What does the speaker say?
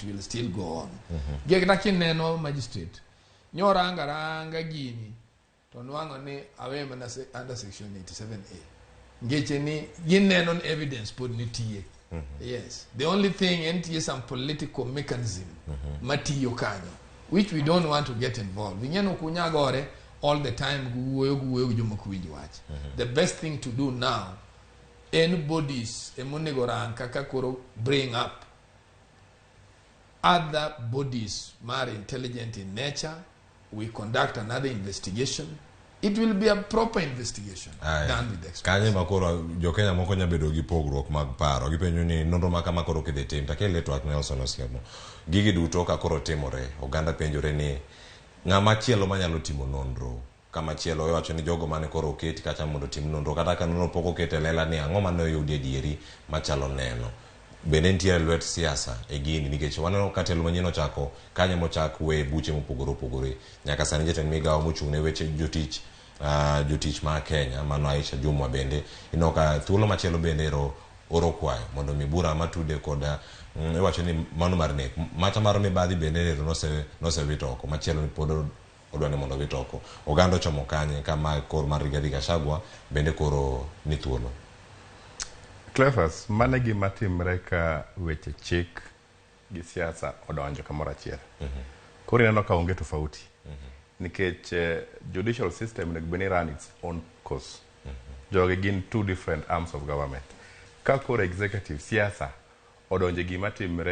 Will still go on. Gi kata kineno magistrate nyoranga ranga gini to nwang'o ni awe mana under section 87A ngeche ni gineno ni evidence pod nitie. Yes, the only thing en nitie some political mechanism matiyo kanyo which we don't want to get involved. Ing'e ni ok unyagore all the time guwuoyo guwuoyo gi joma ok winj wach. The best thing to do now en bodies emonego rang kaka koro bring up other bodies more intelligent in nature. We conduct another investigation. It will be a proper investigation Aya. done with experts. Kanyo ema koro jokenya moko nya bedo gi pogruok mag paro. Gipenjo ni nonro ma kama koro kidhi tim takele twak Nelson Osiemo. Gigi duto ka koro timore, oganda penjore ni ng'ama chielo manyalo timo nonro kama chielo. Iwacho ni jogo mane koro oketi kacha mondo otim nonro, kata ka nonro pok oket e lela ni ang'o mane oyudi e dieri machalo neno. Bende nitiere lwet siasa e gini? Nikech waneno ka telo manyien ochako kanyo mochak we buche mopogore opogore. Nyaka sani jatend migawo mochung' ne weche jotich, jotich ma Kenya, mano Aisha Jumwa, bende ineno ka thuolo machielo bende ero oro kwayo mondo mi bura matude kod iwacho ni mano mar nek macha mar mibadhi bende ero nosewit oko. Machielo pod odwa ni mondo owit oko. Oganda ochomo kanye kama kor mar Rigathi Gachagua bende koro ni thuolo? Cleophas, mano e gima timre ka weche chik gi siasa odonjo kamoro achiel. Koro ineno ka onge tofauti. Nikech judicial system onego bed ni run its own course. Jogi gin two different arms of government. Ka koro executive siasa odonjo e gima timre.